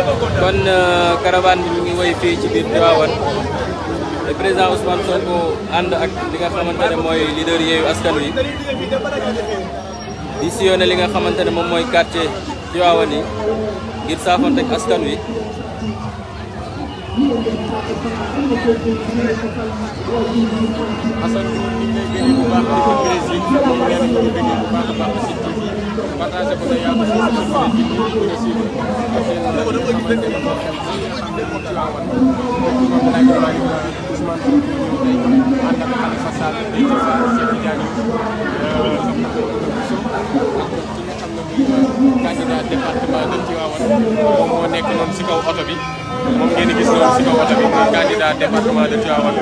kon caravane bi mi ngi woy fii ci biir Tivaouane le président Ousmane Sonko ànd ak li nga xamante ne mooy leader Yewwi Askan Wi di sillonné li nga xamante ne moom mooy quartier Tivaouane yi ngir saafonte ak askan wi. Assane ñu ngi lay gënee bu baax di ko président moom nee nañu ñu gënee bu baax a baax si TV partagé ko ne yaa ngi fi si président bi ñu ko suivre ak seen la nga xamante ne moo xew si Tivaouane moom laaj waay Ousmane Sonko ñëw tey ànd ak Khalifa Sall day ci Fall Cheikh Tidiane ki nga xam ne muy candidat département de Tivaouane moom moo nekk noonu si kaw oto bi moom ngeen di gis noonu si kaw oto bi muy candidat département de Tivaouane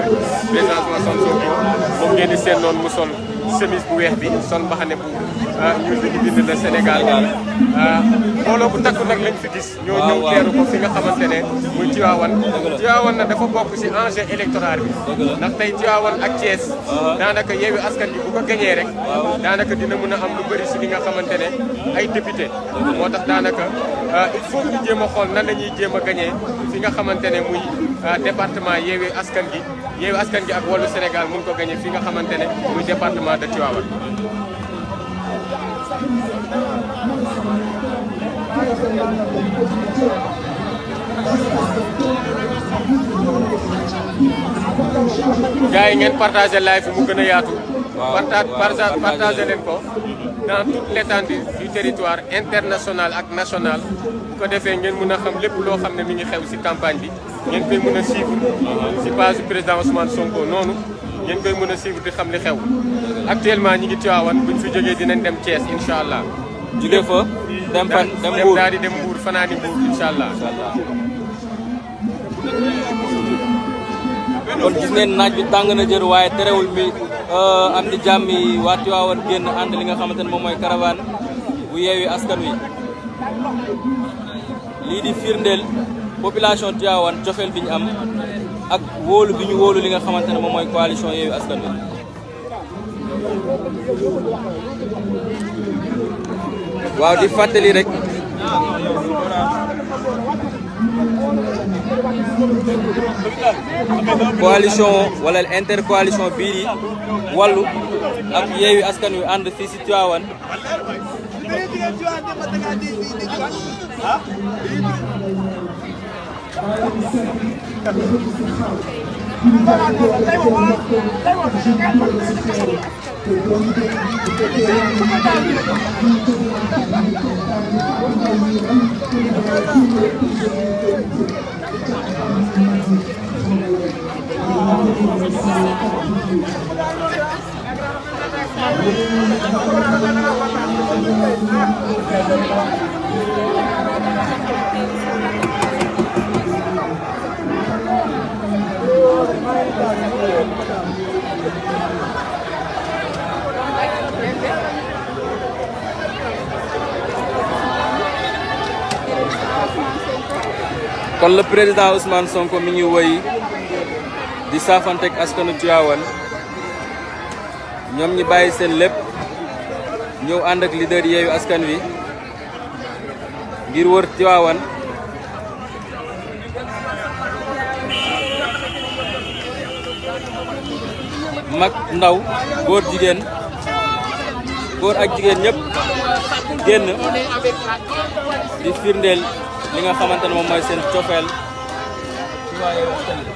président Ousmane Sonko moom ngeen di seen noonu mu sol chemise bu weex bi sol mbaxane bu ñuul bi ñu bind le Sénégal mbooloo bu takku nag lañ fi gis ñoo ñëw teeru ko fi nga xamante ne muy Tivaouane Tivaouane nag dafa bokk si enjeu électoral bi ndax tey Tivaouane ak Thiès daanaka Yewwi Askan Wi bu ko gañee rek daanaka dina mën a am lu bëri si li nga xamante ne ay député moo tax daanaka il faut ñu jéem a xool nan la ñuy jéem a gañee fi nga xamante ne muy département Yewwi Askan Gi ak Wallu Sénégal mun ko gañee fi nga xamante ne muy département de Tivaouane. gars yi ngeen partagé live bi mu gën a yaatu. partagé leen ko dans toute l'étendue du territoire international ak national bu ko defee ngeen mën a xam lépp loo xam ne mi ngi xew ci campagne bi ngeen koy mën a suivre ci page président Ousmane Sonko noonu ngeen koy mën a suivre di xam li xew actuellement ñi ngi Tivaouane buñ fi jógee dinañ dem Thiès incha allah. jóge fa dem fan dem Mbour daal di dem Mbour fanaani Mbour incha allah. kon gis ngeen naaj bi tàng na jër waaye terewul mi am di jàmm yi waa Tivaouane génn ànd li nga xamante ne moom mooy caravane bu Yewwi Askan Wi lii di firndeel population Tivaouane cofeel bi ñu am ak wóolu bi ñu wóolu li nga xamante ne moom mooy coalition Yewwi Askan Wi. waaw di fàttali rek coalition wala intercoalition bii di Wallu ak Yewwi Askan Wi ànd fii si Tivaouane kon le président Ousmane Sonko mi ngi woy di saafanteeg askanu Tivaouane ñoom ñi bàyyi seen lépp ñëw ànd ak leader Yewwi Askan Wi ngir wër Tivaouane mag ndaw góor ak jigéen ñëpp génn di firndeel li nga xamante ne moom mooy seen cofeel ci waa Yewwi Askan Wi.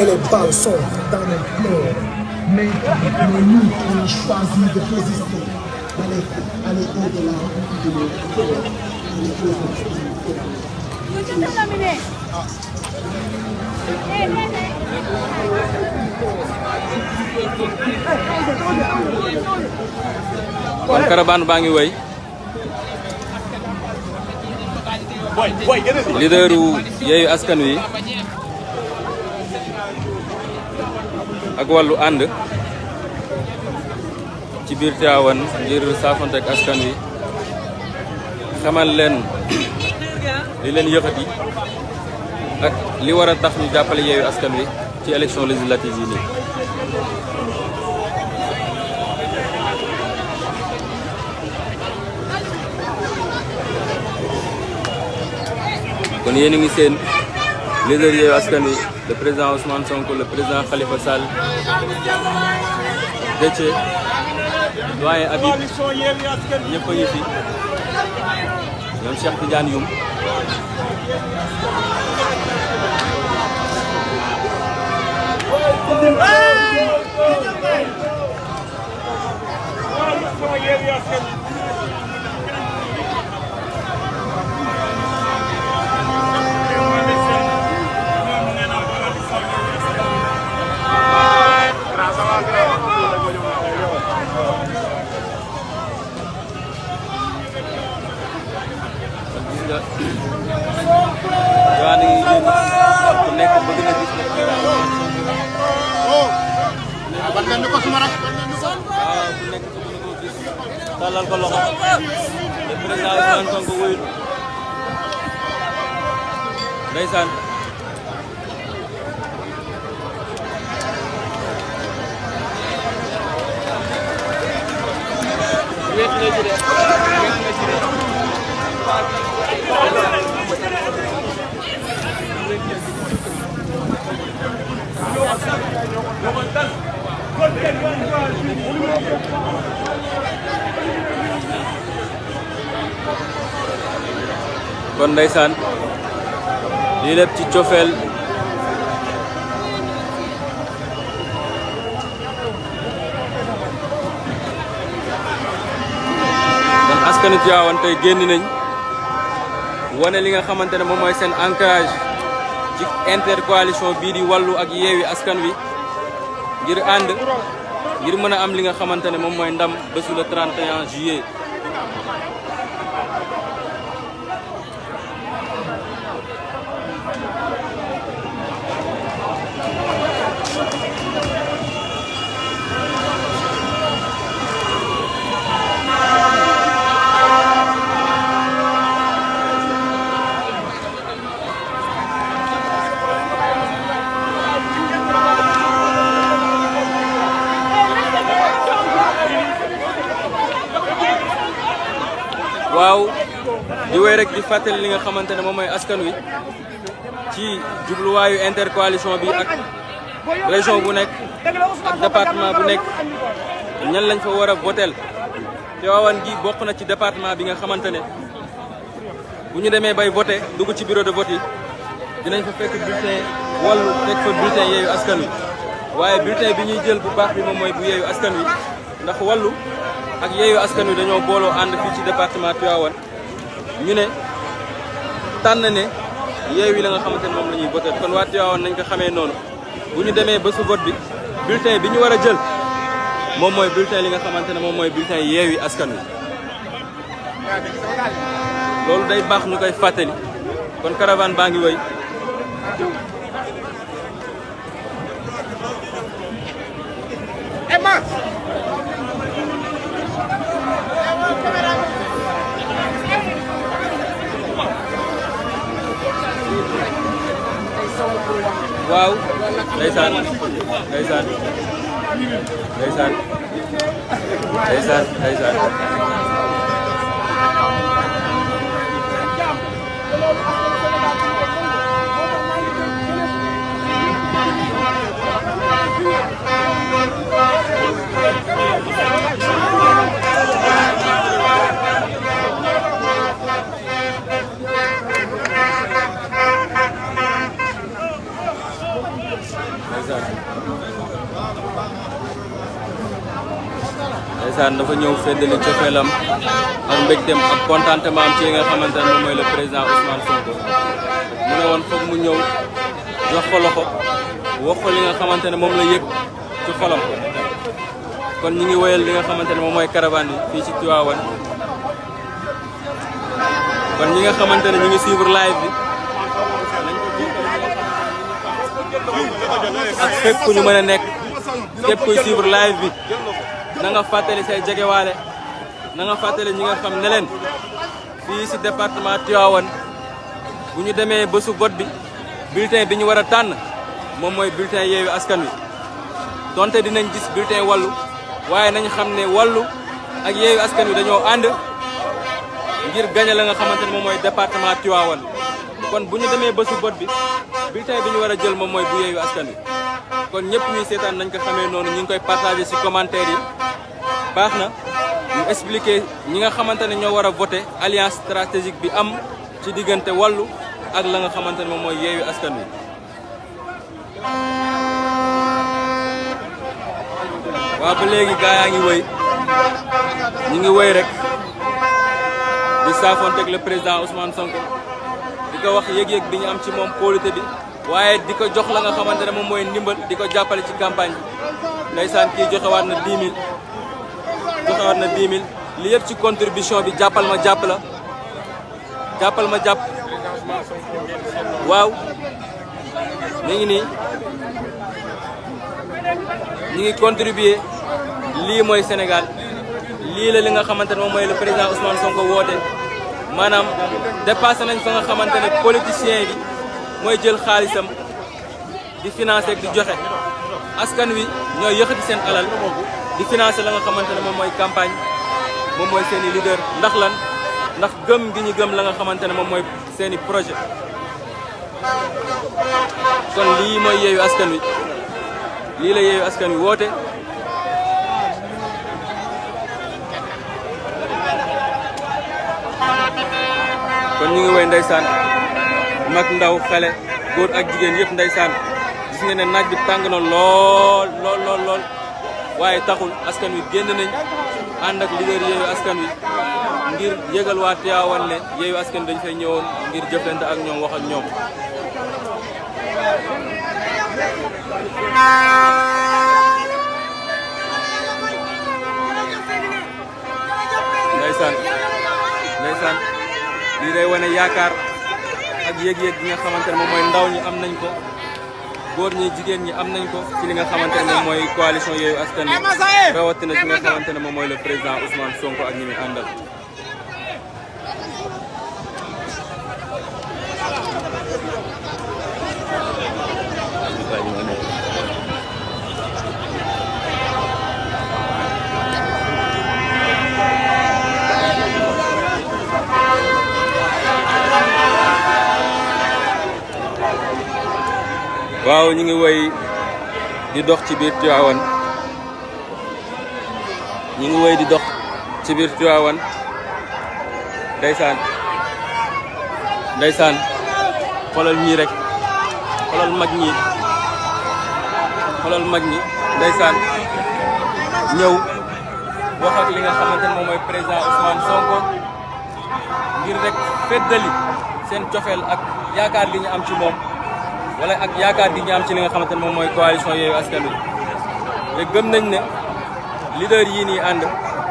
Et les balles sont dans les pleurs. Mais nous qui avons choisi de résister, aller au-delà de nos peurs. kon caravane baa ngi wéy leaderu Yewwi Askan Wi ak wàllu ànd ci biir Tivaouane ngir saafante ak askan wi xamal leen li leen yëkkati ak li war a tax ñu jàppale Yewwi Askan Wi ci élection législative yi nii. kon yéen a ngi seen leader Yewwi Askan Wi le président Ousmane Sonko le président Khalifa Sall Déthié doyen Habib ñëpp a ngi fi ñoom Cheikh Tidiane Youm talal ko loxo le président Ousmane Sonko wuyul ndeysaan kon ndeysaan lii lépp ci cofeel kon askanu Tivaouane tey génn nañ wane li nga xamante ne moom mooy seen ancrage ci intercoalition bii di Wallu ak Yewwi Askan Wi ngir ànd ngir mën a am li nga xamante ne moom mooy ndam bésu le 31 juillet. waaw di wéy rek di fàttali li nga xamante ne moom mooy askan wi ci jubluwaayu intercoalition bi ak région bu nekk ak département bu nekk ñan lañ fa war a votel Tivaouane gi bokk na ci département bi nga xamante ne bu ñu demee bay voté dugg ci bureau de vote yi dinañ fa fekk bulletin Wallu fekk fa bulletin Yewwi Askan Wi waaye bulletin bi ñuy jël bu baax bi moom mooy bu Yewwi Askan Wi ndax Wallu ak Yewwi Askan Wi dañoo booloo ànd fii ci département Tivaouane ñu ne tànn ne Yewwi la nga xamante ne moom la ñuy voté kon waa Tivaouane nañ ko xamee noonu bu ñu demee ba su vote bi bulletin bi ñu war a jël moom mooy bulletin li nga xamante ne moom mooy bulletin Yewwi Askan Wi loolu day baax ñu koy fàttali kon caravane baa ngi wéy waaw ndeysaan ndeysaan ndeysaan ndeysaan ndeysaan ndeysaan dafa ñëw feddali cofeelam ak mbégteem ak contentement am ci li nga xamante ne moom mooy le président Ousmane Sonko mu ne woon foog mu ñëw jox ko loxo wax ko li nga xamante ne moom la yëg ci xolam kon ñi ngi woyal li nga xamante ne moom mooy caravane bi fii ci Tivaouane kon ñi nga xamante ne ñu ngi suivre live bi ak fépp ku ñu mën a nekk képp kuy suivre live bi na nga fàttali say jegewaale na nga fàttali ñi nga xam ne leen fii si département Tivaouane bu ñu demee bésu vote bi bulletin bi ñu war a tànn moom mooy bulletin Yewwi Askan Wi donte dinañ gis bulletin Wallu waaye nañ xam ne Wallu ak Yewwi Askan Wi dañoo ànd ngir gañe la nga xamante ne moom mooy département Tivaouane kon bu ñu demee bésu vote bi bulletin bi ñu war a jël moom mooy bu Yewwi Askan Wi kon ñëpp ñuy seetaan nañ ko xamee noonu ñu ngi koy partagé ci commentaire yi baax na ñu expliquer ñi nga xamante ne ñoo war a voté alliance stratégique bi am ci diggante Wallu ak la nga xamante ne moom mooy Yewwi Askan Wi waaw ba léegi gaa yaa ngi wëy ñu ngi wëy rek di saafonteeg le président Ousmane Sonko di ko wax yëg-yëg bi ñu am ci moom kóolute bi waaye di ko jox la nga xamante ne moom mooy ndimbal di ko jàppale ci campagne bi ndeysaan kii joxewaat na 10 000 joxewaat na 10 000 li yëpp ci contribution bi jàppal ma jàpp la jàppal ma jàpp waaw mi ngi nii ñi ngi contribuer lii mooy Sénégal lii la li nga xamante ne moom mooy le président Ousmane Sonko woote maanaam dépassé nañ fa nga xamante ne politicien bi mooy jël xaalisam di financer ak di joxe askan wi ñooy yëkkati seen alal di financer la nga xamante ne moom mooy campagne moom mooy seen i leader ndax lan ndax gëm gi ñu gëm la nga xamante ne moom mooy seen i projet kon lii mooy Yewwi Askan Wi lii la Yewwi Askan Wi woote kon ñu ngi woy ndeysaan mag ndaw xale góor ak jigéen yëpp ndeysaan gis nga ne naaj bi tàng na lool lool lool lool waaye taxul askan wi génn nañ ànd ak leader Yewwi Askan Wi ngir yëgal waa Tivaouane ne Yewwi Askan Wi dañ fay ñëwoon ngir jëflante ak ñoom wax ak ñoom ndeysaan ndeysaan lii day wane yaakaar ak yëg-yëg bi nga xamante ne moom mooy ndaw ñi am nañ ko góor ñi jigéen ñi am nañ ko ci li nga xamante ne moom mooy coalition Yewwi Askan Wi rawatina ci nga xamante ne moom mooy le président Ousmane Sonko ak ñi muy àndal. waaw ñu ngi woy di dox ci biir Tivaouane ñi ngi wéy di dox ci biir Tivaouane ndeysaan xoolal ñii rek xoolal mag ñi ndeysaan ñëw wax ak li nga xamante ne moom mooy président Ousmane Sonko ngir rek feddali seen cofeel ak yaakaar gi ñu am ci moom wala ak yaakaar gi ñu am ci li nga xamante ne moom mooy coalition Yewwi Askan Wi te gëm nañ ne leader yii nii ànd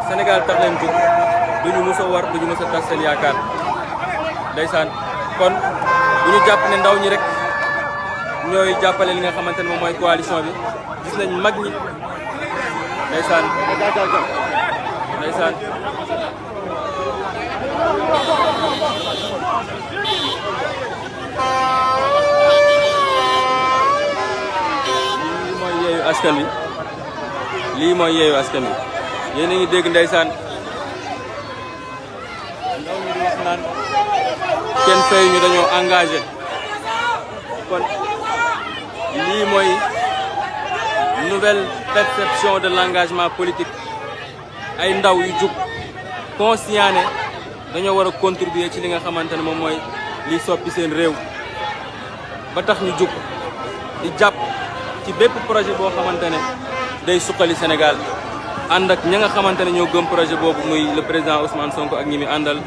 Sénégal tax leen jóg duñu mës a war duñu mës a tas seen yaakaar ndeysaan kon bu ñu jàpp ne ndaw ñi rek ñooy jàppale li nga xamante ne moom mooy coalition bi gis nañ mag ñi ndeysaan lii mooy Yewwi Askan Wi yéen a ngi dégg ndeysaan ndaw ñi di wax naan kenn fay ñu dañoo engagé kon lii mooy nouvelle perception de l'engagement politique ay ndaw yu jug conscient ne dañoo war a contribuer ci li nga xamante ne moom mooy liy soppi seen réew ba tax ñu jug di jàpp ci bépp projet boo xamante ne day suqali Sénégal ànd ak ña nga xamante ne ñoo gëm projet boobu muy le président Ousmane Sonko ak ñi mi àndal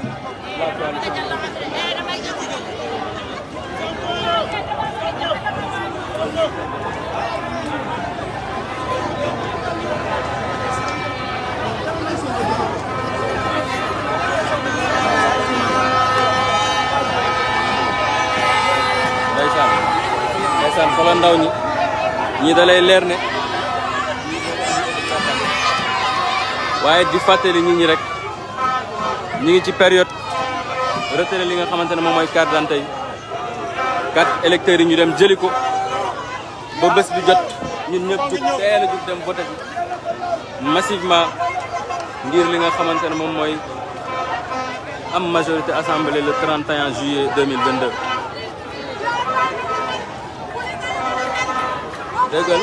ndeysaan xoolal ndaw ñi da lay leer ne waaye di fàttali nit ñi rek ñi ngi ci période retiré li nga xamante ne moom mooy carte d'identité yi carte électeurs yi ñu dem jëli ko ba bés bi jot ñun ñëpp jug teel a jug dem voté massivement ngir li nga xamante ne moom mooy am majorité assemblée le 31 juillet 2022. déggal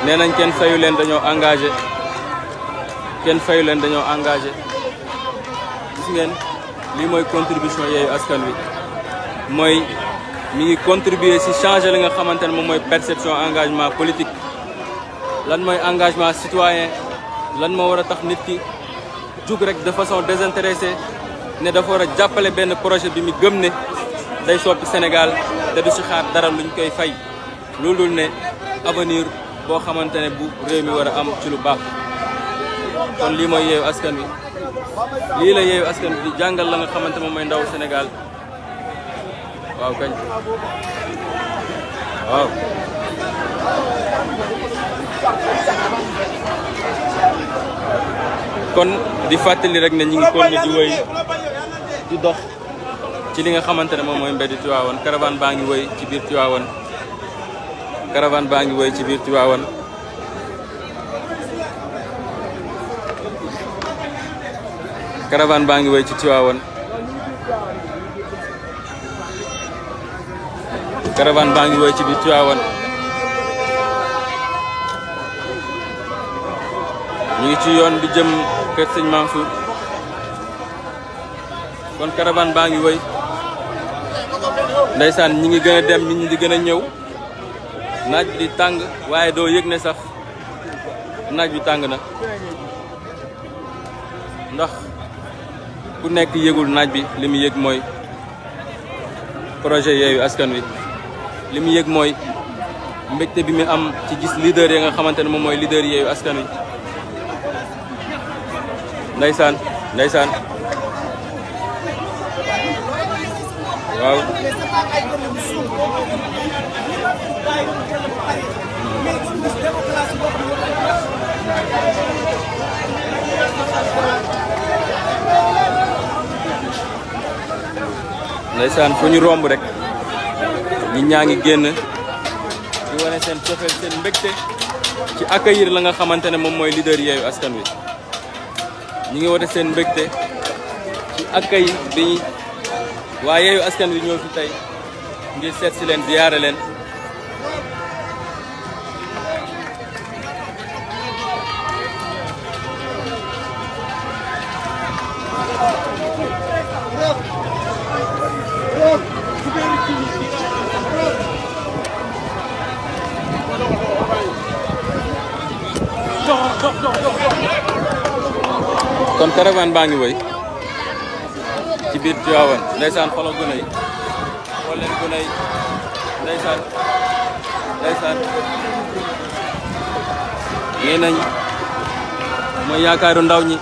nee nañ kenn fayu leen dañoo engagé gis ngeen lii mooy contribution Yewwi Askan Wi mooy mi ngi contribuer ci changer li nga xamante ne moom mooy perception engagement politique lan mooy engagement citoyen lan moo war a tax nit ki jug rek de façon désintéressée ne dafa war a jàppale benn projet bi mi gëm ne day soppi Sénégal te du ci xaar dara luñ koy fay loolu ne avenir boo xamante ne bu réew mi war a am ci lu baax kon lii mooy Yewwi Askan Wi lii la Yewwi Askan Wi di jàngal la nga xamante moom mooy ndaw Sénégal waaw kañ waaw kon di fàttali rek ne ñi ngi continuer di wéy di dox ci li nga xamante ne moom mooy mbeddi Tivaouane caravane baa ngi wéy ci biir Tivaouane caravane baa ngi wéy ci biir Tivaouane caravane baa ngi wéy ci Tivaouane caravane baa ngi wéy ci biir Tivaouane ñu ngi ci yoon bi jëm kër Sëñ Mansour kon caravane baa ngi wéy ndeysaan ñi ngi gën a dem nit ñi di gën a ñëw naaj bi di tàng waaye doo yëg ne sax naaj bi tàng na ndax ku nekk yëgul naaj bi li mu yëg mooy projet Yewwi Askan Wi li mu yëg mooy mbégte bi mu am ci gis leader yi nga xamante ne moom mooy leader Yewwi Askan Wi ndeysaan waaw ndeysaan fu ñu romb rek nit ñaa ngi génn di wane seen cofeel seen mbégte ci accueillir la nga xamante ne moom mooy leader Yewwi Askan Wi ñi ngi wote seen mbégte ci accueil bi waa Yewwi Askan Wi ñoo fi tey ngir seet si leen ziyaare leen kon caravane baa ngi woy ci biir Tivaouane ndeysaan xoolal gune yi xool leen gune yi ndeysaan nee nañ mooy yaakaaru ndaw ñi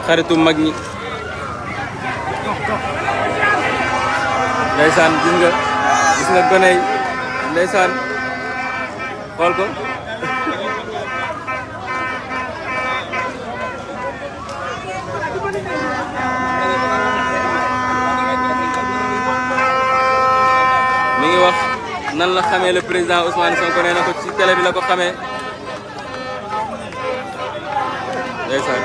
xaritu mag ñi ndeysaan gis nga gone yi ndeysaan xool ko mi ngi wax nan la xamee le président Ousmane Sonko nee na ko ci télé bi la ko xamee ndeysaan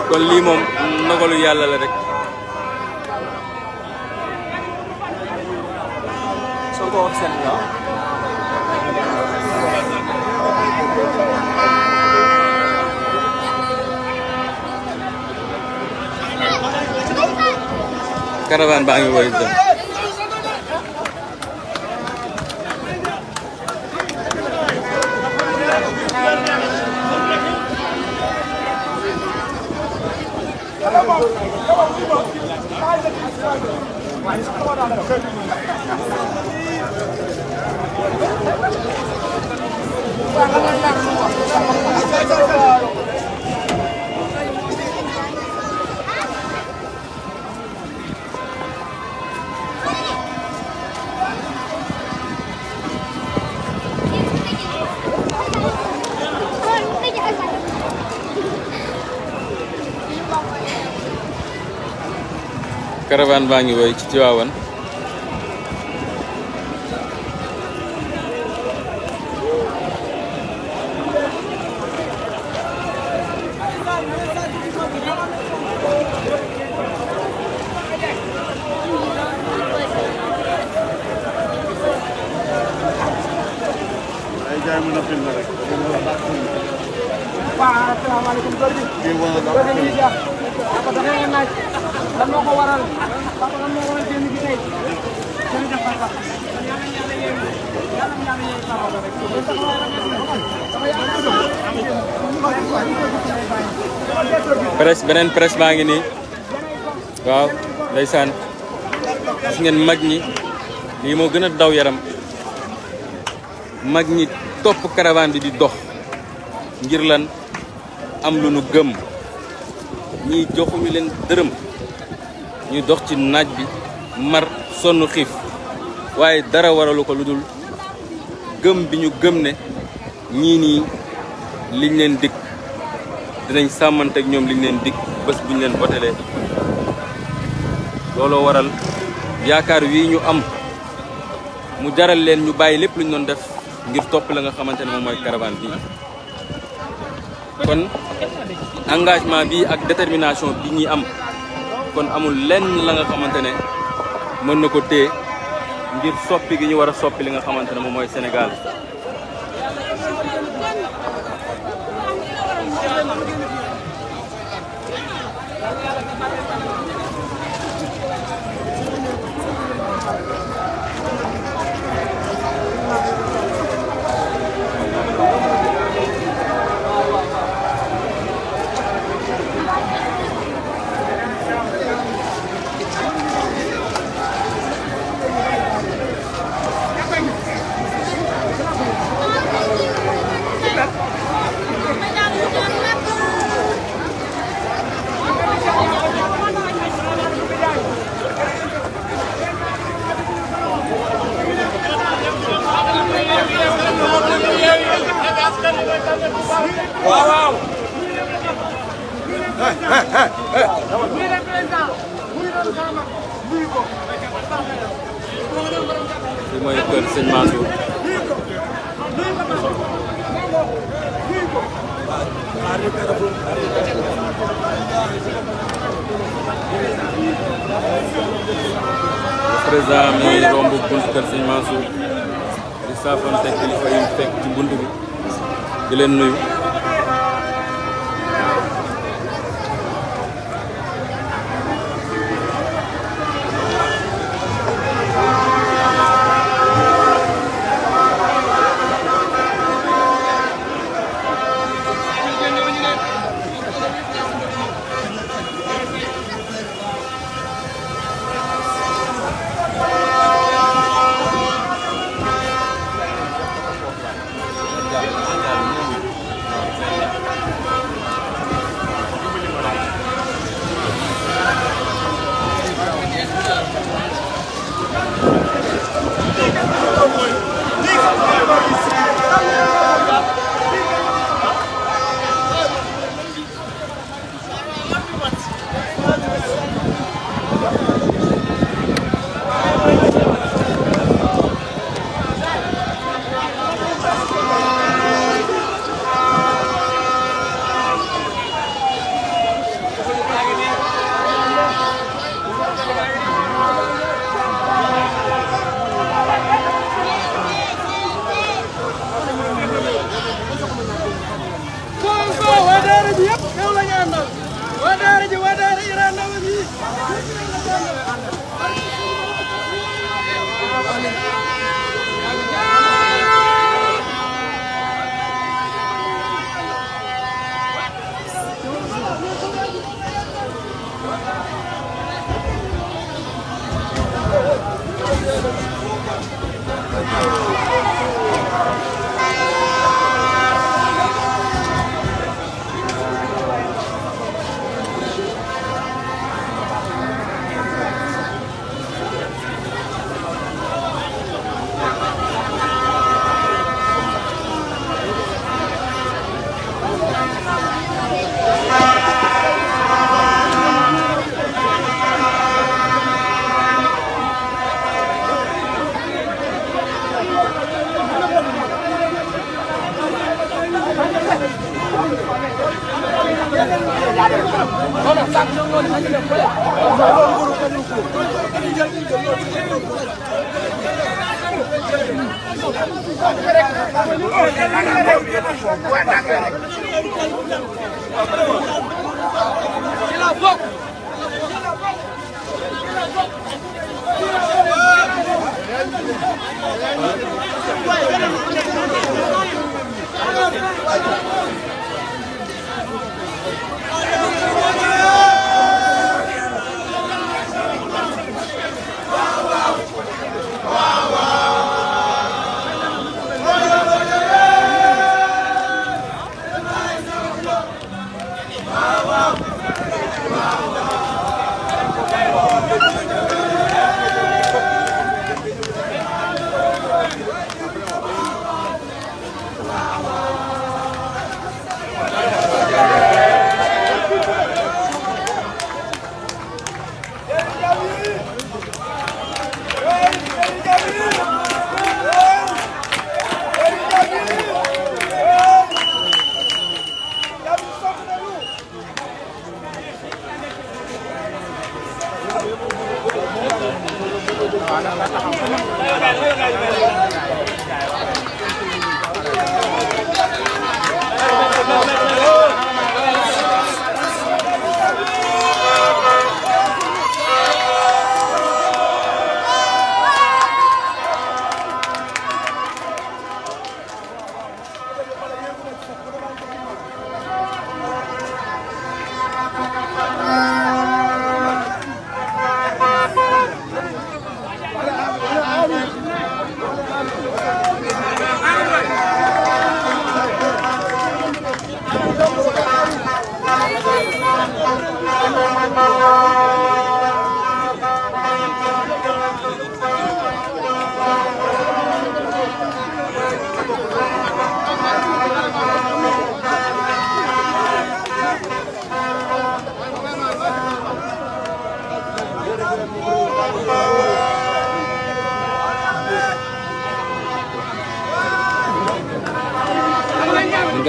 kon lii moom ndogalu yàlla la rek Sonko wax seen la caravane baa ngi woy dem caravane baa ngi woy ci Tivaouane presse beneen presse baa ngi nii waaw ndeysaan gis ngeen mag ñi lii moo gën a daw yaram mag ñi topp caravane bi di dox ngir lan am lu nu gëm ñii joxuñu leen dërëm ñuy dox ci naaj bi mar sonn xiif waaye dara waralu ko lu dul gëm bi ñu gëm ne ñii nii liñ leen dikk dinañ sàmmanteeg ñoom liñ leen dikk bés buñ leen botelee looloo waral yaakaar wii ñu am mu jaral leen ñu bàyyi lépp luñ doon def ngir topp la nga xamante ne moom mooy caravane bi kon engagement bi ak détermination bi ñuy am kon amul lenn la nga xamante ne mën na ko téye ngir soppi gi ñu war a soppi li nga xamante ne moom mooy Sénégal Wow! li mooy kër Sëñ Mansour président mi romb bunt kër Sëñ Mansour di saafante kilifa yi fekk ci bunt bi di leen nuyu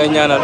ngay ñaanal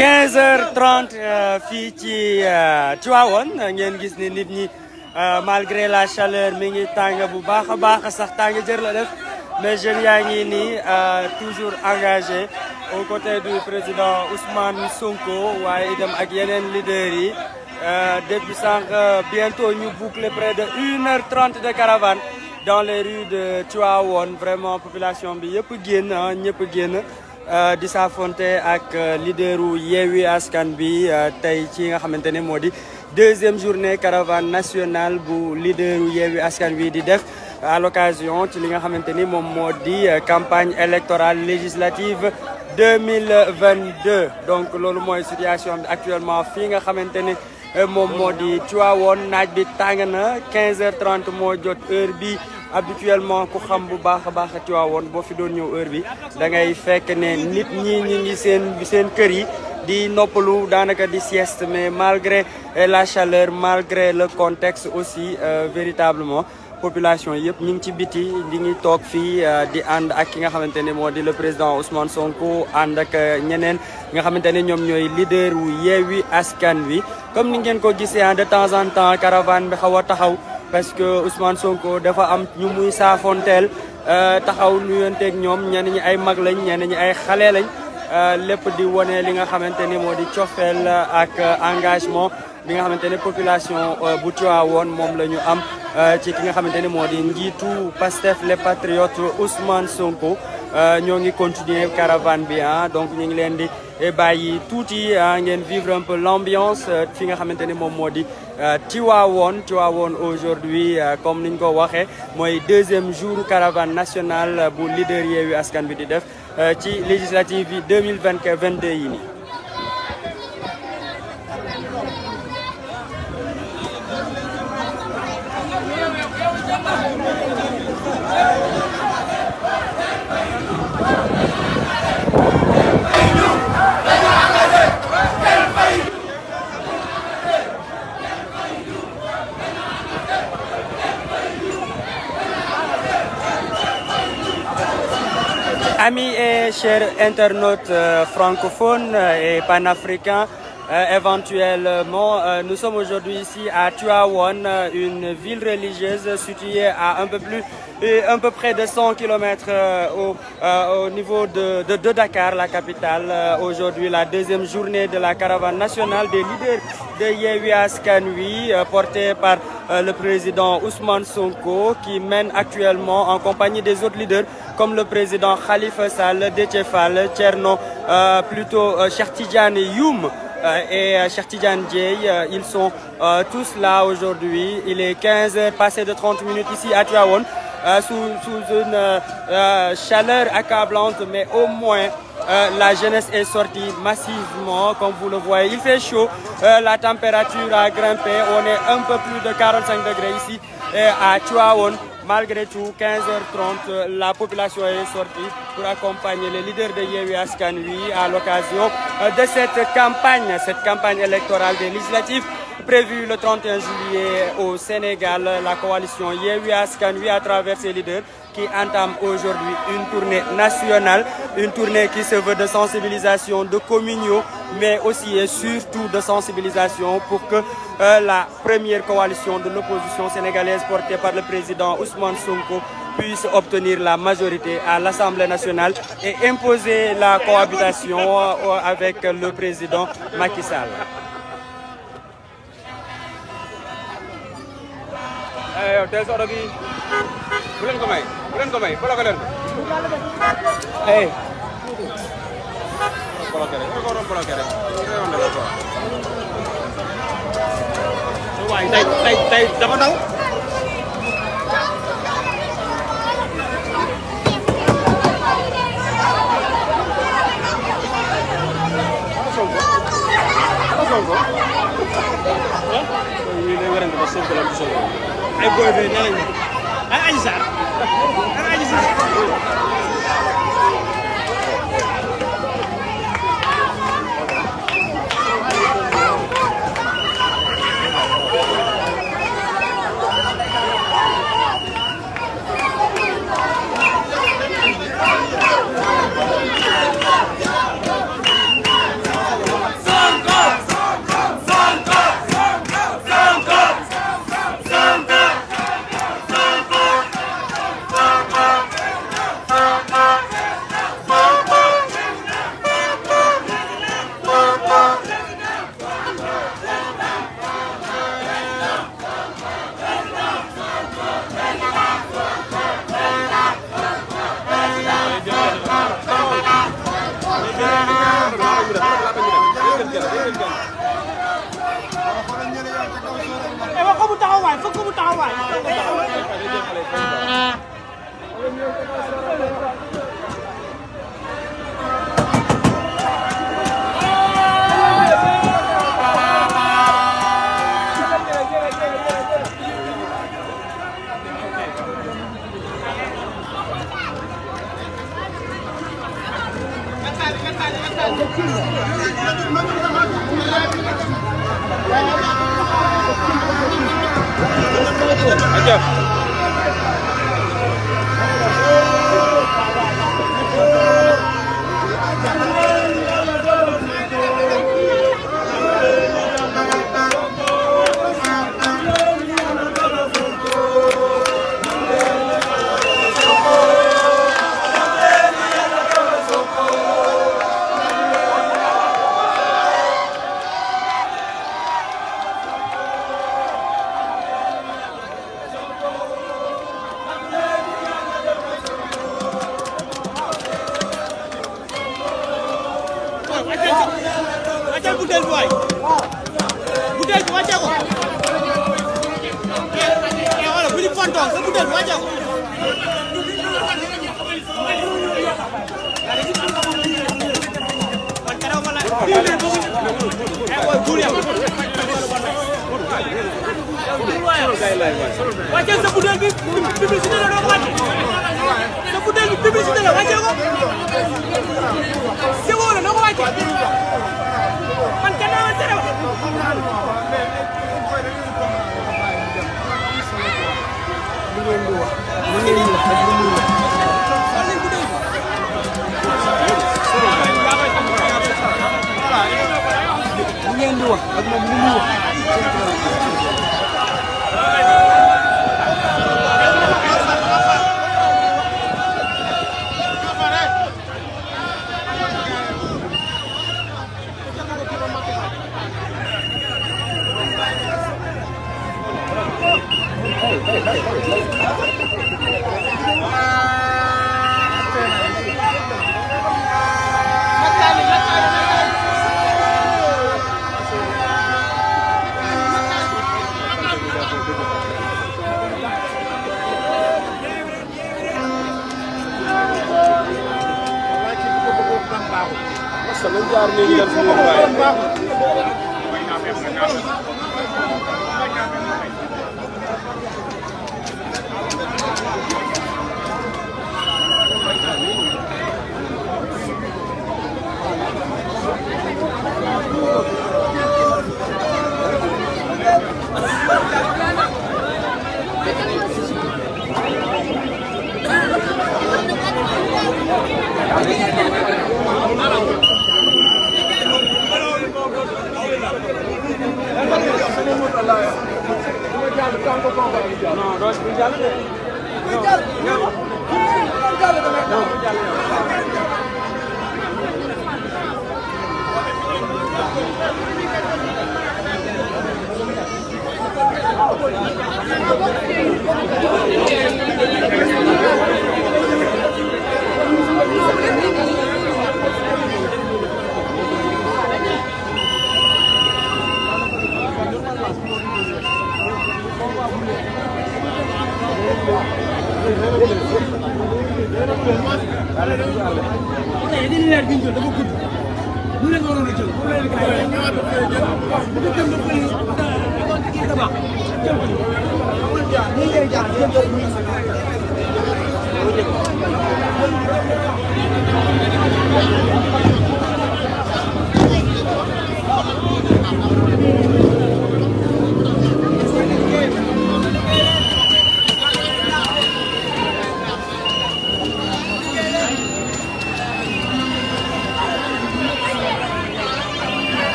15h30 fii ci Tivaouane ngeen gis ni nit ñi malgré la chaleur mi ngi tàng bu baax a baax sax tàng jër la def mais jeunes yaa ngi nii toujours engagé aux côtés du président Ousmane Sonko waaye itam ak yeneen leaders yi depuis sànq bientôt ñu boucler près de 1h30 de caravane dans les rues de Tivaouane vraiment population bi yëpp génn ñëpp génn di saafonte ak leaderu Yewwi Askan bi tey ci nga xamante ne moo di deuxième journée caravane nationale bu leaderu Yewwi Askan bi di def à l'occasion ci li nga xamante ni moom moo di campagne électorale législative 2022 donc loolu mooy situation bi actuellement fii nga xamante ni moom moo di Tivaouane naaj bi tàng na 15h30 moo jot heure bi habituellement ku xam bu baax a baax Tivaouane boo fi doon ñëw heure bi da ngay fekk ne nit ñi ngi seen kër yi di noppalu daanaka di sieste mais malgré la chaleur malgré le contexte aussi véritablement population yëpp ñu ngi ci biti di ngi toog fii di ànd ak ki nga xamante ne moo di le président Ousmane Sonko ànd ak ñeneen nga xamante ne ñoom ñooy leader wu Yewwi Askan Wi comme ni ngeen ko gisee de temps en temps caravane bi xaw a taxaw parce que Ousmane Sonko dafa am ñu muy saafonteel taxaw nuyonteeg ñoom ñenn ñi ay mag lañ ñenn ñi ay xale lañ lépp di wane li nga xamante ni moo di cofeel ak engagement bi nga xamante ne population bu Tivaouane moom la ñu am ci ki nga xamante ne moo di njiitu Pastef les Patriotes Ousmane Sonko ñoo ngi continuer caravane bi donc ñu ngi leen di bàyyi tuuti ngeen vivre un peu l'ambiance fi nga xamante ne moom moo di Tivaouane aujourd'hui comme niñ ko waxee mooy deuxième jour caravane nationale bu leader Yewwi Askan bi di def ci législative yi 2022 yi nii. Amis et chers internautes francophones et panafricains, éventuellement, nous sommes aujourd'hui ici à Tivaouane, une ville religieuse située à un peu près de 100 km au niveau de Dakar, la capitale. Aujourd'hui, la deuxième journée de la caravane nationale des leaders de Yewwi Askan Wi, portée par le président Ousmane Sonko, qui mène actuellement en compagnie des autres leaders comme le président Khalifa Sall, Déthié Fall, Thierno, Cheikh Tidiane Youm et Cheikh Tidiane Dièye. Ils sont tous là aujourd'hui. Il est 15h passé de 30 minutes ici à Tivaouane, sous une chaleur accablante, mais au moins la jeunesse est sortie massivement, comme vous le voyez. Il fait chaud, la température a grimpé, on est un peu plus de 45 degrés ici à Tivaouane. Malgré tout, 15h30, la population est sortie pour accompagner les leaders de Yewwi Askan Wi à l'occasion de cette campagne électorale des législatives prévue le 31 juillet au Sénégal. La coalition Yewwi Askan Wi, à travers ses leaders, qui entame aujourd'hui une tournée nationale, une tournée qui se veut de sensibilisation, de communion, mais aussi et surtout de sensibilisation pour que la première coalition de l'opposition sénégalaise portée par le président Ousmane Sonko puisse obtenir la majorité à l'Assemblée nationale et imposer la cohabitation avec le président Macky Sall. bu leen ko may bloqué leen waaye tey dafa daw. ay boy fe nee nañu ay Adji Sarr ay Adji Sarr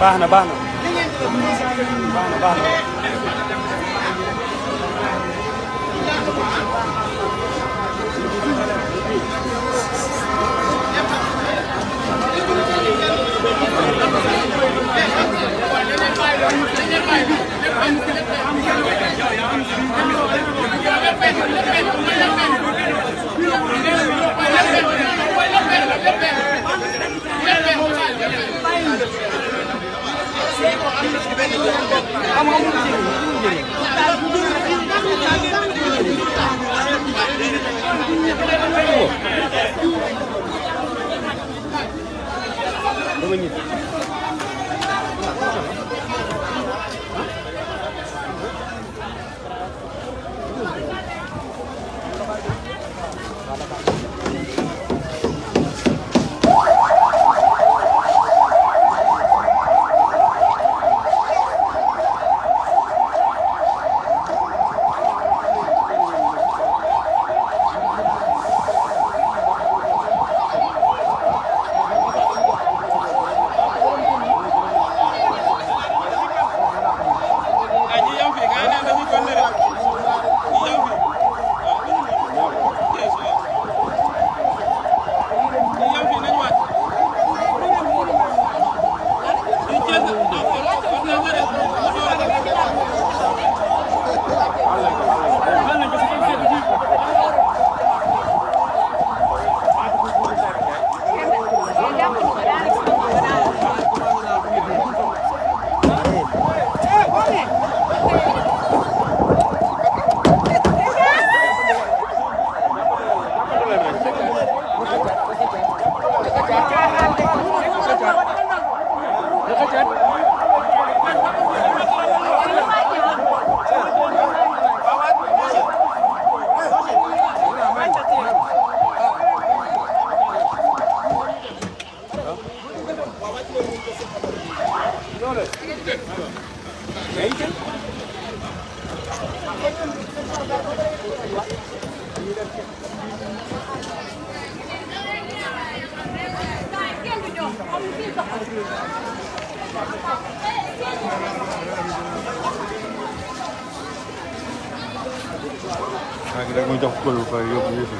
baax na baax na baax na rek mu jox ko lu koy yóbbu yëf yi.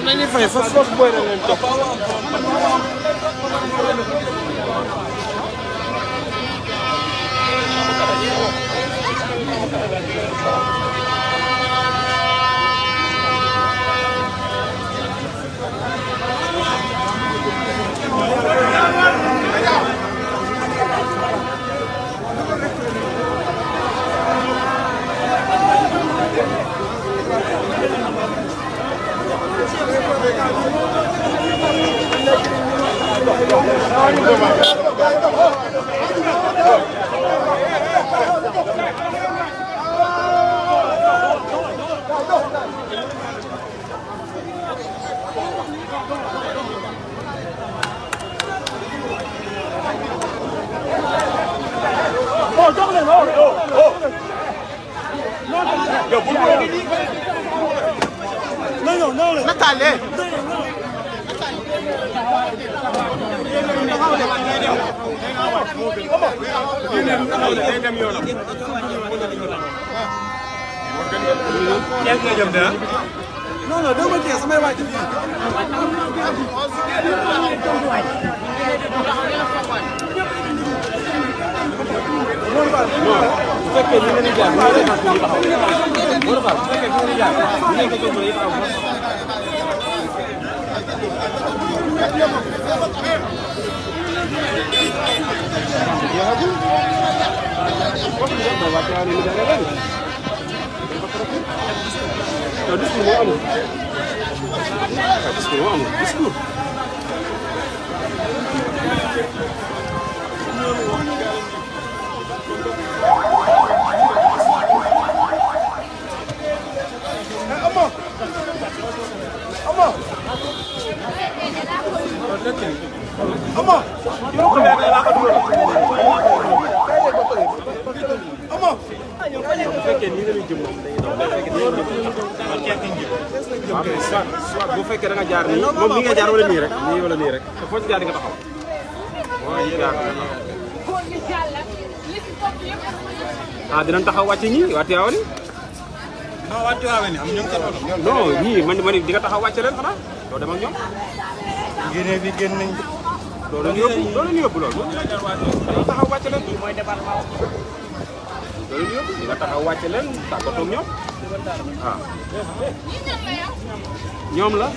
nañu fay fa sos boy na leen topp. bu fekkee nii la ñuy jëm moom dañuy daw bu fekkee da nga jaar nii moom nii nga jaar wala nii rek te foo ci jaar di nga taxaw mooy jaar dinañ taxaw wàcc ñi waa Tivaouane non waa Tivaouane am ñoom seen oto. non ñii man di nga taxaw wàcc leen xanaa doo dem ak ñoom génne bi génn nañ. loolu ñu yóbbu loolu taxaw wàcc leen mooy département loolu ñu yóbbu di nga taxaw wàcc leen tàggatoo ak ñoom waaw ñoom la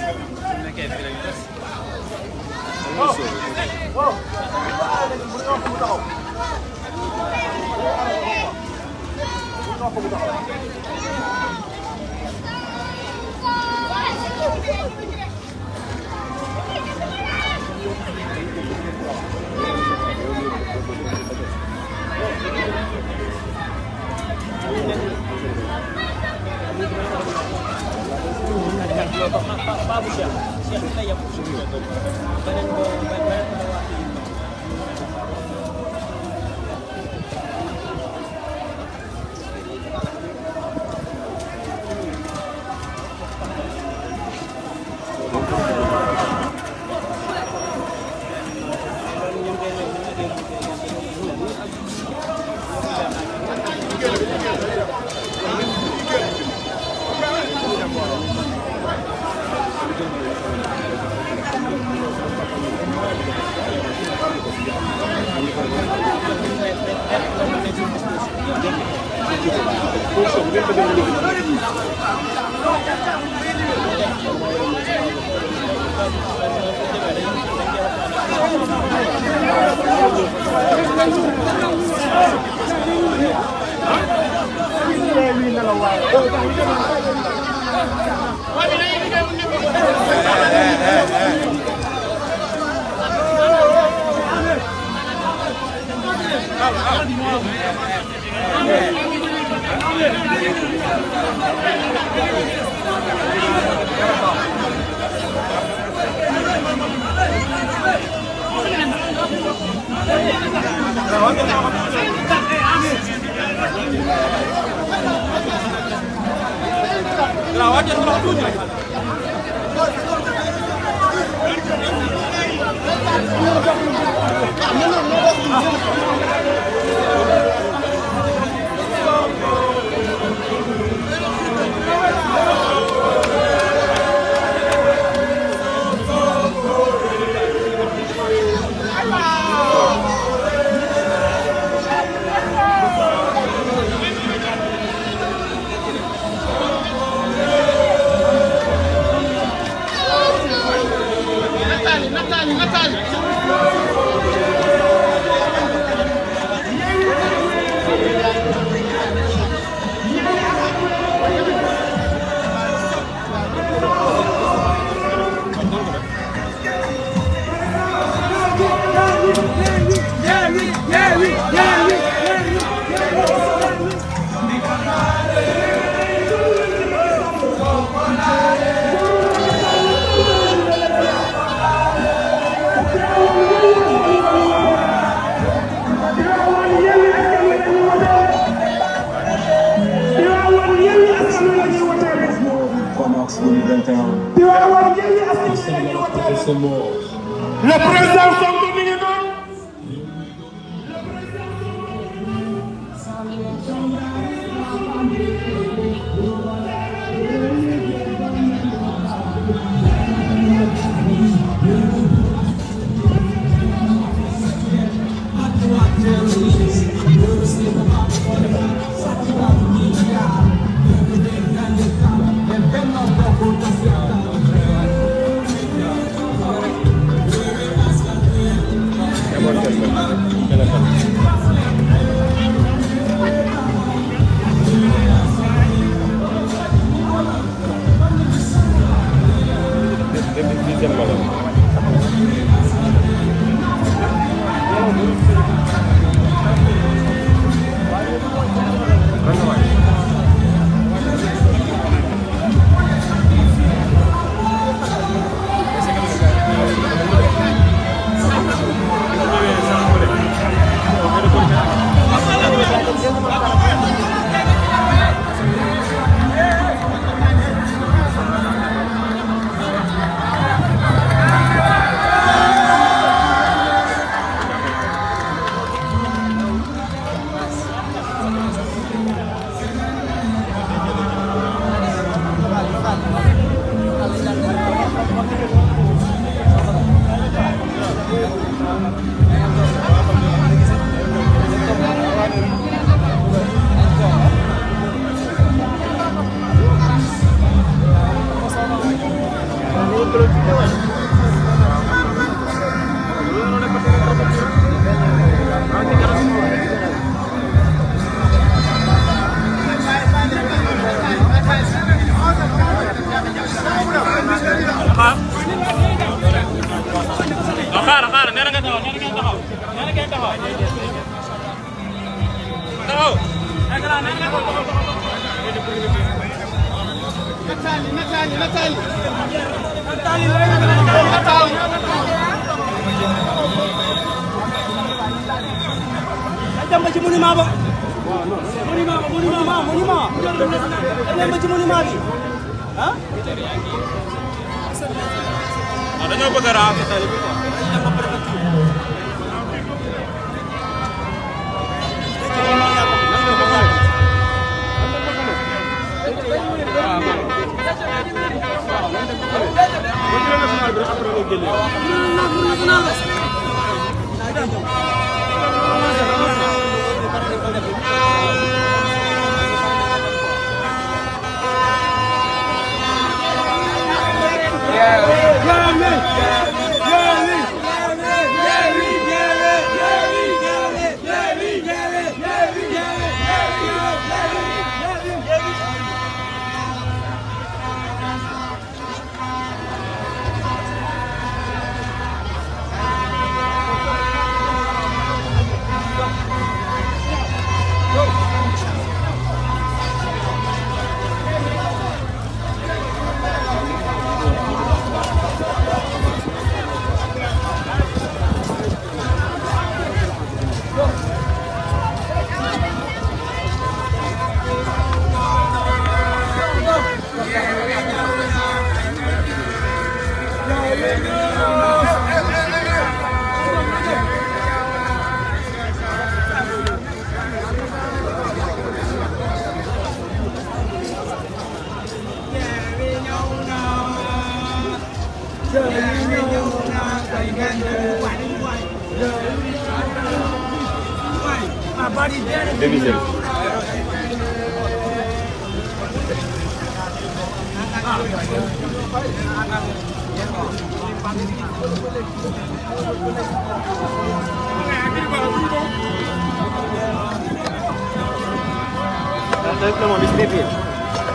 Le président Sonko mi ngi noonu.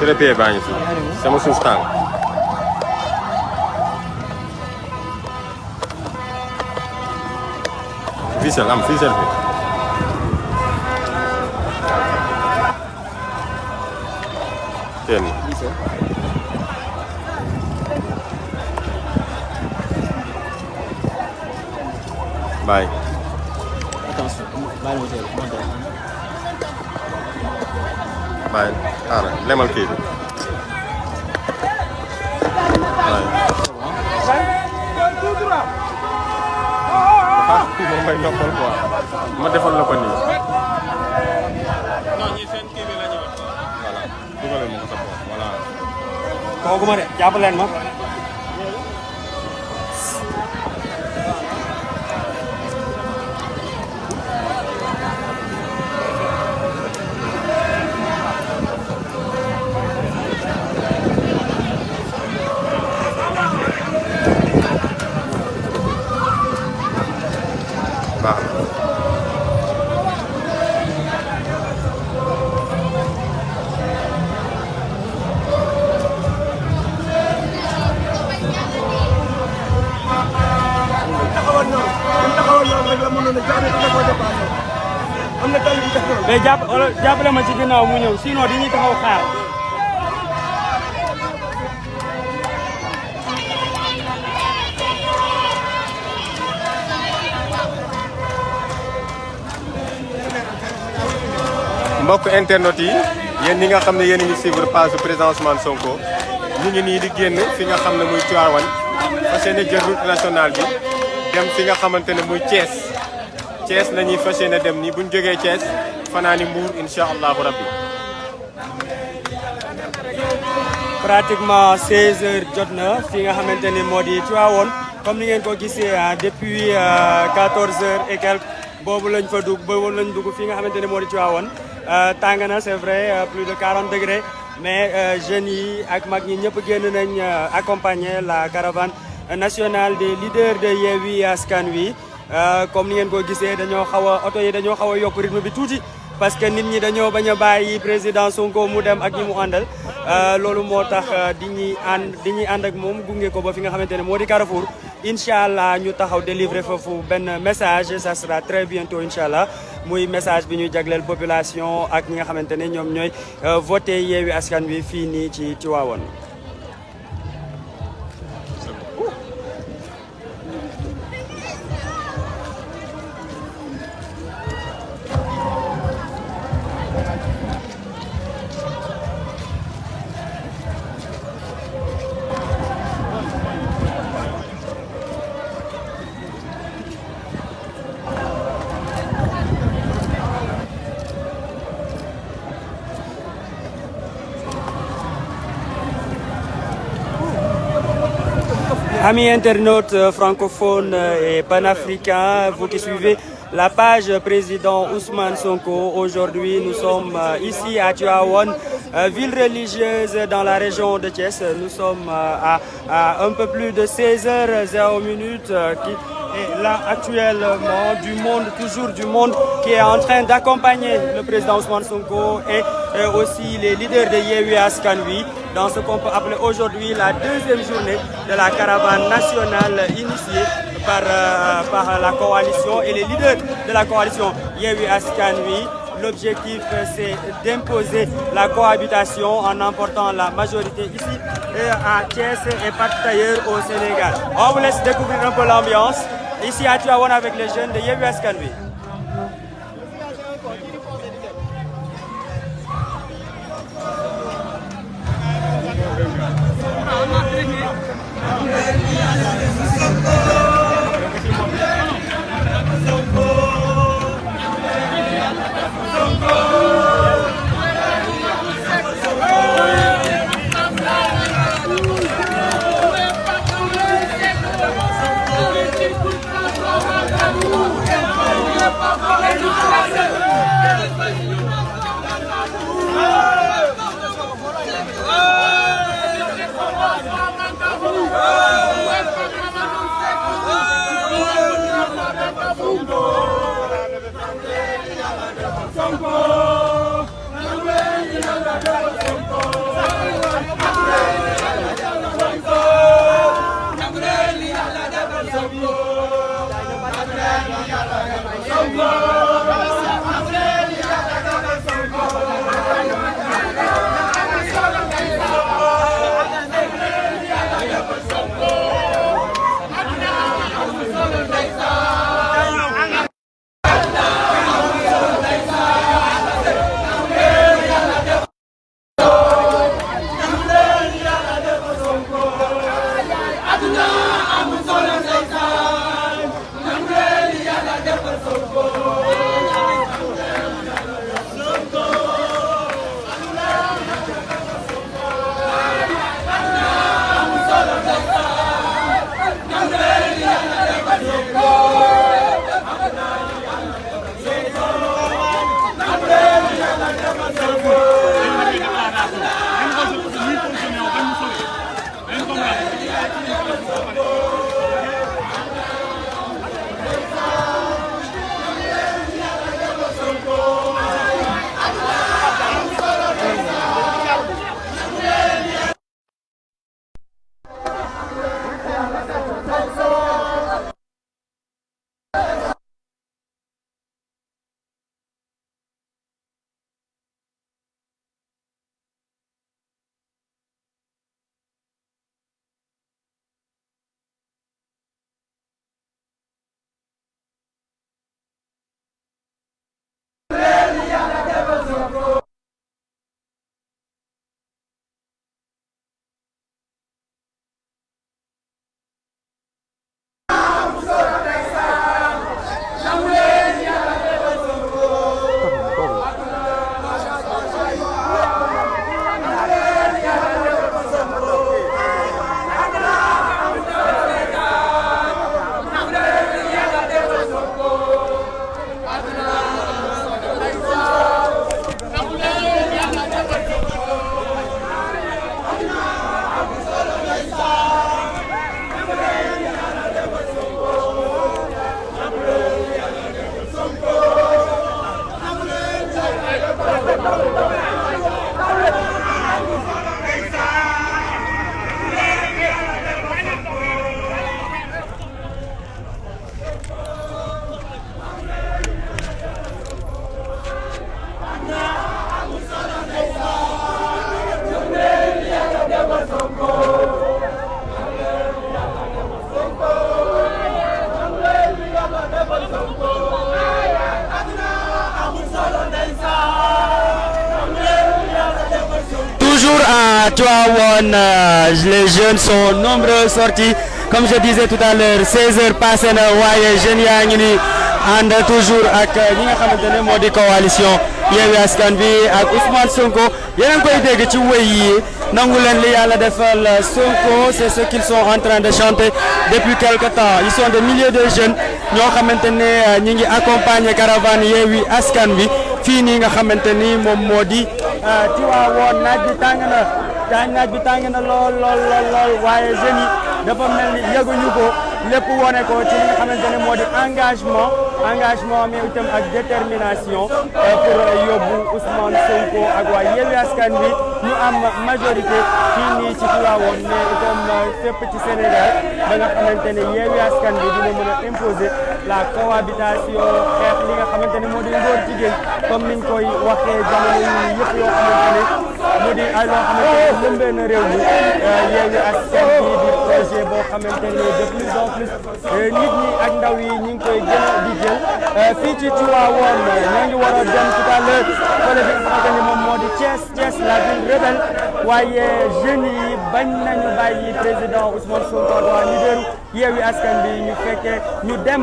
Trépied baa ngi fi sama suuf tàng. Ficelle am ficelle fi. Kenn. Bye. Bye. Xaaral lemal kii bi. moom may noppal quoi ma defal la ko nii. non ñi seen kii bi la ñu wax. voilà dugalal ma ko sa bopp voilà. kooku ma de jàpp leen ma. mais jàppale ma ci ginnaaw mu ñëw sinon dañuy taxaw xaar. mbokk internet yi yéen ñi nga xam ne yéen a ngi suivre page président Ousmane Sonko ñu ngi nii di génn fi nga xam ne muy Tivaouane fas yéene jël route nationale bi dem fi nga xamante ne muy Thiès Thiès la ñuy fas yéene dem nii bu ñu jógee Thiès fanaani Mbour incha allahu rabbi. pratiquement 16h jot na fi nga xamante ni moo di Tivaouane comme ni ngeen ko gisee depuis 14 heures et quelques boobu lañ fa dugg boobu lañ dugg fi nga xamante ne moo di Tivaouane tàng na c'est vrai plus de 40 degrés mais jeunes yi ak mag ñi ñëpp génn nañ accompagner la caravane nationale des leaders de Yewwi Askan Wi comme ni ngeen ko gisee dañoo xaw a oto yi dañoo xaw a yokk rythme bi tuuti parce que nit ñi dañoo bañ a bàyyi président Sonko mu dem ak ñi mu àndal loolu moo tax di ñuy ànd ak moom gunge ko ba fi nga xamante ne moo di Carrefour incha allah ñu taxaw délivrer foofu benn message ça sera très bientôt incha allah muy message bi ñuy jagleel population ak ñi nga xamante ne ñoom ñooy voté Yewwi Askan Wi fii nii ci Tivaouane. Amis internautes francophones et panafricains, vous qui suivez la page président Ousmane Sonko, aujourd'hui nous sommes ici à Tivaouane, ville religieuse dans la région de Thiès. Nous sommes à un peu plus de 16h00 qui est là actuellement toujours du monde qui est en train d'accompagner le président Ousmane Sonko et aussi les leaders de Yewwi Askan Wi dans ce qu'on peut appeler aujourd'hui la deuxième journée de la caravane nationale initiée par la coalition et les leaders de la coalition Yewwi Askan Wi. L'objectif, c'est d'imposer la cohabitation en emportant la majorité ici à Thiès et partout ailleurs au Sénégal. On vous laisse découvrir un peu l'ambiance ici à Tivaouane avec les jeunes de Yewwi Askan Wi. à Tivaouane, les jeunes sont nombreux sortis. Comme je disais tout à l'heure, 16h passé na waaye jeunes yaa ngi ni ànd toujours ak ñi nga xamante ne moo di coalition Yewwi Askan Wi ak Ousmane Sonko yéen a ngi koy dégg ci wéy yi nangu leen li yàlla defal Sonko c'est ce qu'ils sont en train de chanter depuis quelque temps. Ils sont des milliers de jeunes ñoo xamante ne ñi ngi accompagner caravane Yewwi Askan Wi fii nii nga xamante ni moom moo di Tivaouane. Naaj bi tàng na lool waaye jeunes yi dafa mel ni yëguñu ko lépp wone ko ci li nga xamante ne moo di engagement mais itam ak détermination pour yóbbu Ousmane Sonko ak waa Yewwi Askan Wi ñu am majorité fii nii ci Tivaouane mais itam fépp ci Sénégal ba nga xamante ne Yewwi Askan Wi dina mën a imposer la cohabitation xeex li nga xamante ne moo di ngóor jigéen comme niñ koy waxee jamono yi yëpp yoo xamante ne mu di ay loo xamante ne lëmbee na réew mi Yewwi Askan Wi di projet boo xamante ne de plus en plus nit ñi ak ndaw yi ñu ngi koy gën a di jël fii ci Tivaouane ñoo ngi war a dem tout à l'heure fële bi nga xamante ne moom moo di Thiès la ville rebelle waaye jeunes yi bañ nañu bàyyi président Ousmane Sonko ak waa leaderu Yewwi Askan Wi ñu fekkee ñu dem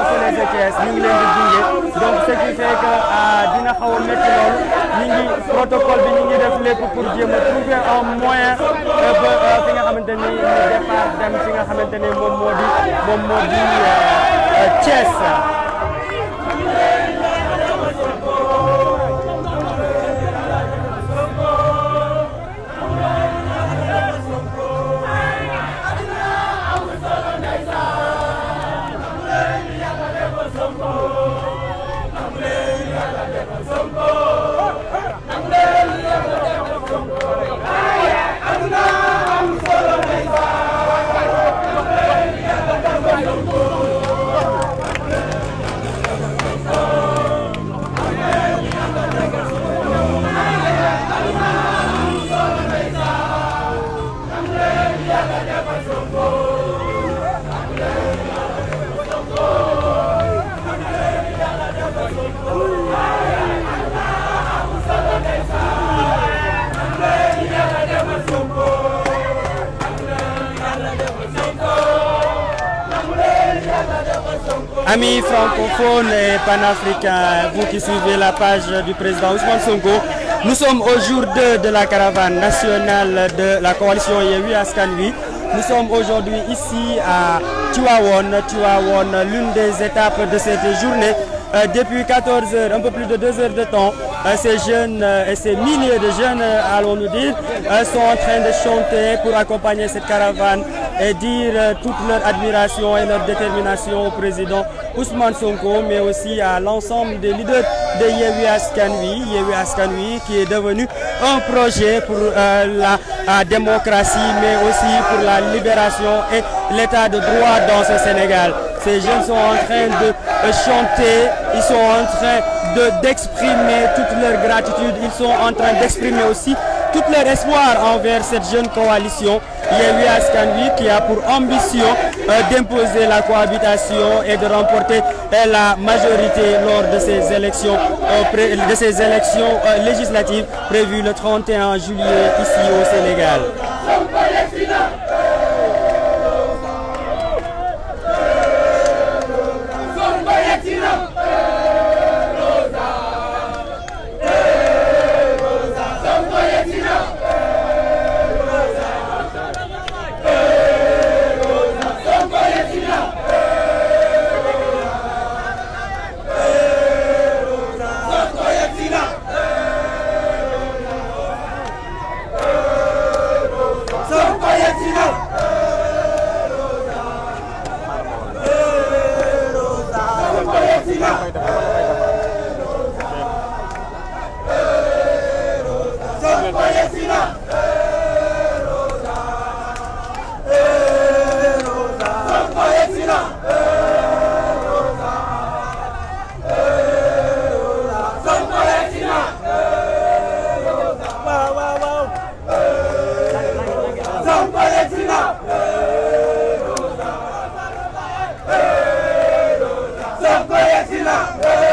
fële ca Thiès ñu ngi leen di gunge donc ce qui fait que dina xaw a métti loolu ñu ngi protocole bi ñu ngi def lépp pour jéem a trouver un moyen ba fi nga xamante ni ñu départ dem fi nga xamante ne moom moo di Thiès. Amis francophones et panafricains, vous qui suivez la page du président Ousmane Sonko, nous sommes au jour 2 de la caravane nationale de la coalition Yewwi Askan Wi. Nous sommes aujourd'hui ici à Tivaouane, l'une des étapes de cette journée. Depuis 14 heures, un peu plus de 2 heures de temps, ces jeunes et ces milliers de jeunes, allons-nous dire, sont en train de chanter pour accompagner cette caravane et dire toute leur admiration et leur détermination au président Ousmane Sonko, mais aussi à l'ensemble des leaders de Yewwi Askan Wi qui est devenu un projet pour la démocratie, mais aussi pour la libération et l'état de droit dans ce Sénégal. Ces jeunes sont en train de chanter, ils sont en train d'exprimer toute leur gratitude, ils sont en train d'exprimer aussi tout leur espoir envers cette jeune coalition Yewwi Askan Wi qui a pour ambition d'imposer la cohabitation et de remporter la majorité lors de ces élections, législatives prévues le 31 juillet ici au Sénégal. Sonko yegsi na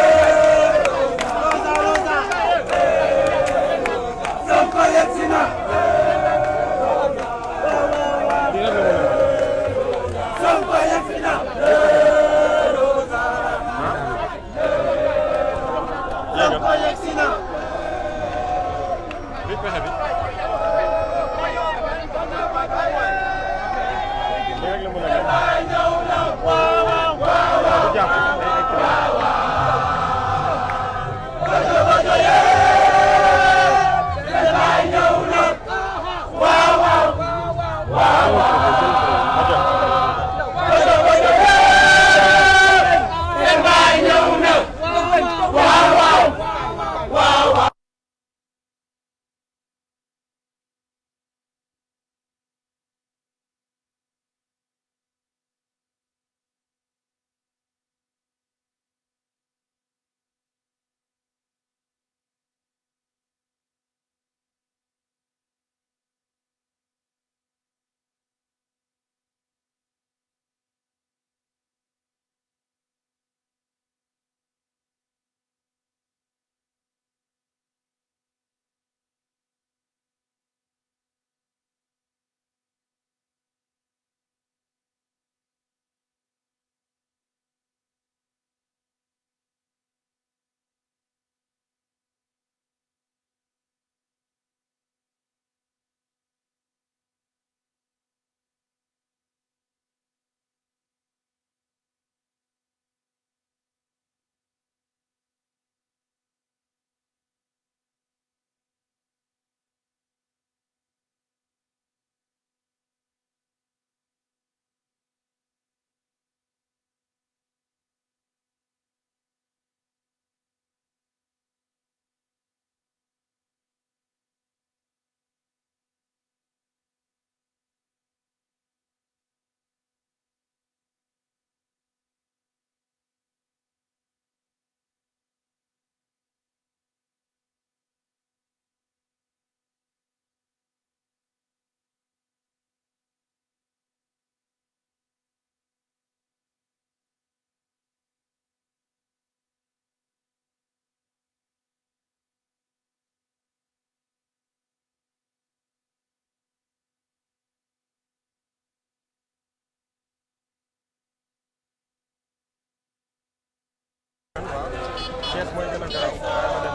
Thiès mooy gën a garaaw waaye ma dem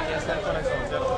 Thiès seen connexion zéro.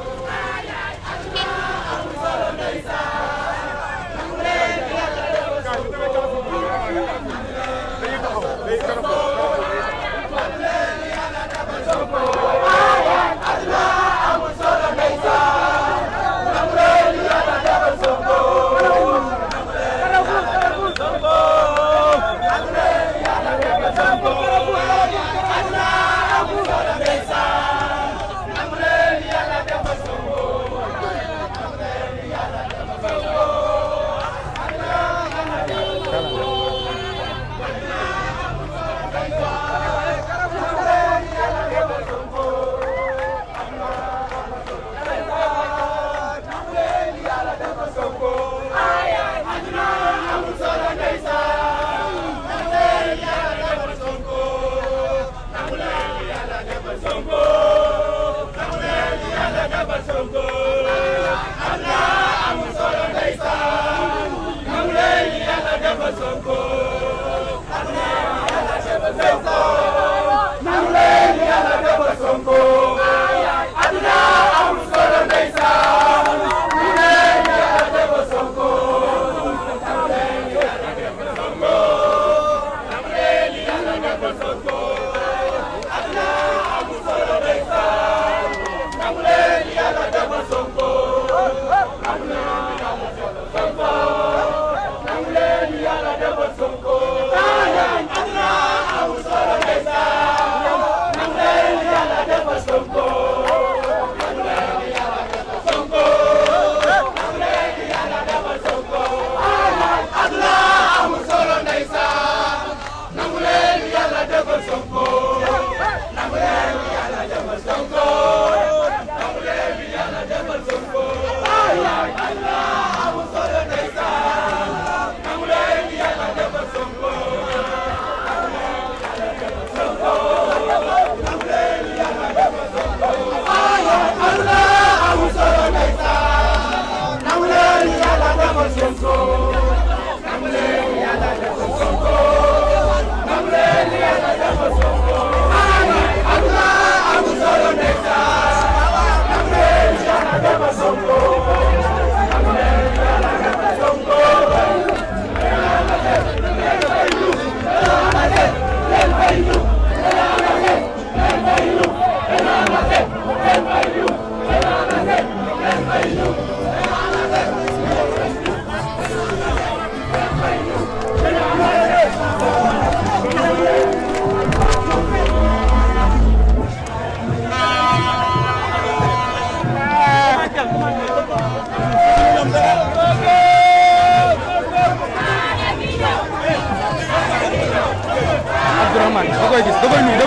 Abdourahmane da koy gis da koy nuyu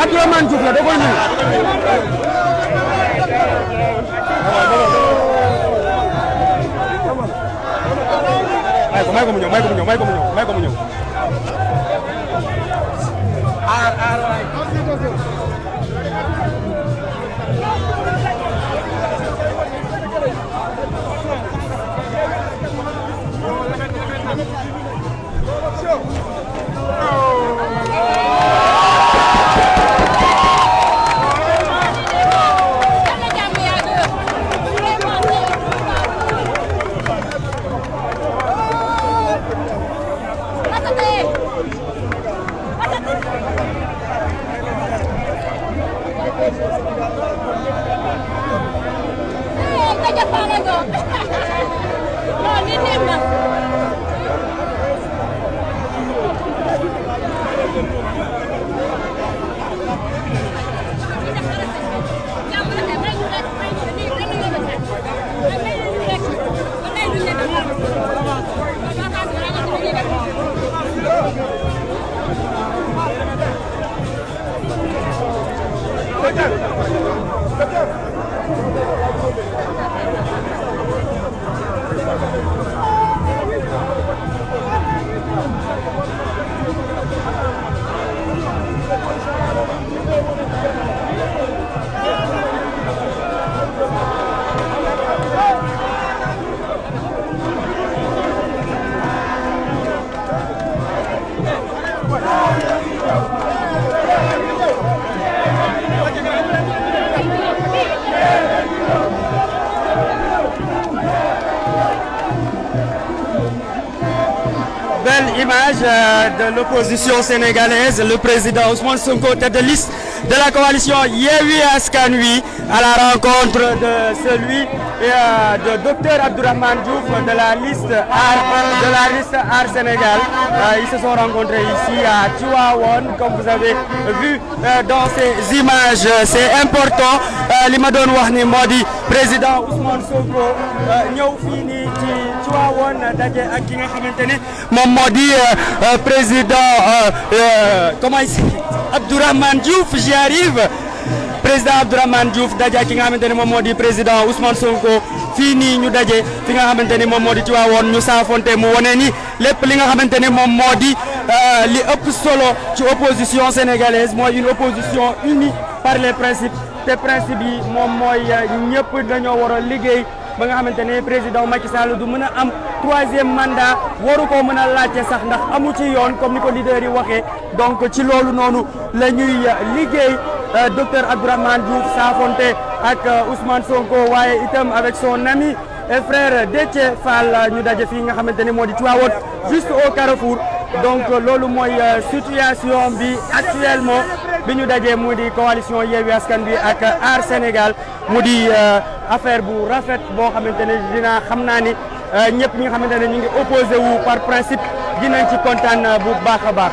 Abdourahmane Diouf la da koy nuyu. may ko mu ñëw. de l'opposition sénégalaise, le président Ousmane Sonko, tête de liste de la coalition Yewwi Askan Wi, à la rencontre de celui de Dr Abdourahmane Diouf de la liste Aar Sénégal. Ils se sont rencontrés ici à Tivaouane, comme vous avez vu dans ces images. C'est important li ma doon wax ni moo di président Ousmane Sonko ñëw fii nii ci Tivaouane daje ak ki nga xamante ni moom moo di président Abdourahmane Diouf, j'y arrive. Président Abdourahmane Diouf daje ak ki nga xamante ni moom moo di président Ousmane Sonko fii nii ñu daje fi nga xamante ni moom moo di Tivaouane ñu saafonte mu wane ni lépp li nga xamante ni moom moo di li ëpp solo ci opposition sénégalaise mooy une opposition unie par les principes te principes yi moom mooy ñëpp dañoo war a liggéey ba nga xamante ne président Macky Sall du mën a am troisième mandat waru ko mën a laajte sax ndax amu ci yoon comme ni ko leader yi waxee donc ci loolu noonu la ñuy liggéey. Docteur Abdourahmane Diouf saafonte ak Ousmane Sonko waaye itam avec son ami et frère Déthié Fall ñu daje fii nga xamante ni moo di Tivaouane juste au carrefour donc loolu mooy situation bi actuellement bi ñu dajee mu di coalition Yewwi Askan Wi ak Aar Sénégal mu di affaire bu rafet boo xamante ne xam naa ni ñëpp ñi nga xamante ne ñu ngi opposé wu par principe dinañ ci kontaan bu baax a baax.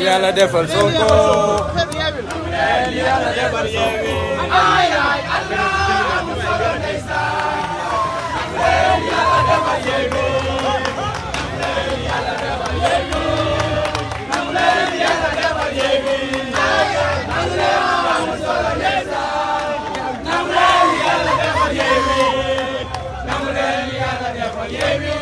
Yàlla defal Sonko Yàlla defal Sonko ay ay Allah Yàlla defal Yewwi Yàlla defal Yewwi Yàlla defal Yewwi ay ay Allah am solo ndeysaan Yàlla defal Yewwi Yàlla defal Yewwi Yàlla defal Yewwi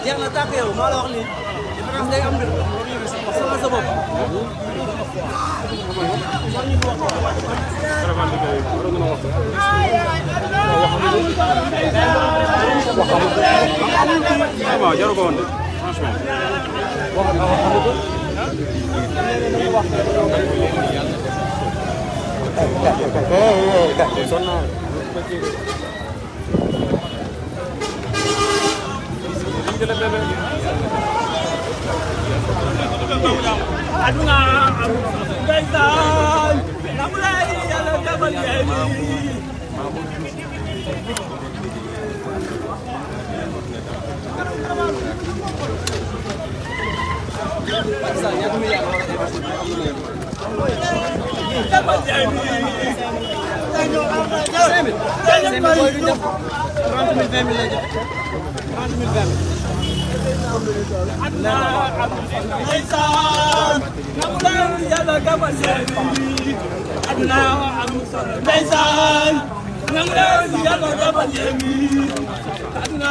jeex na tàkk yow maa la wax lii différence day am de sama sa bopp waaw jaru ko woon de franchement aduna am ndeysaan namulay yàlla dabal yeeni dabal yeeni aduna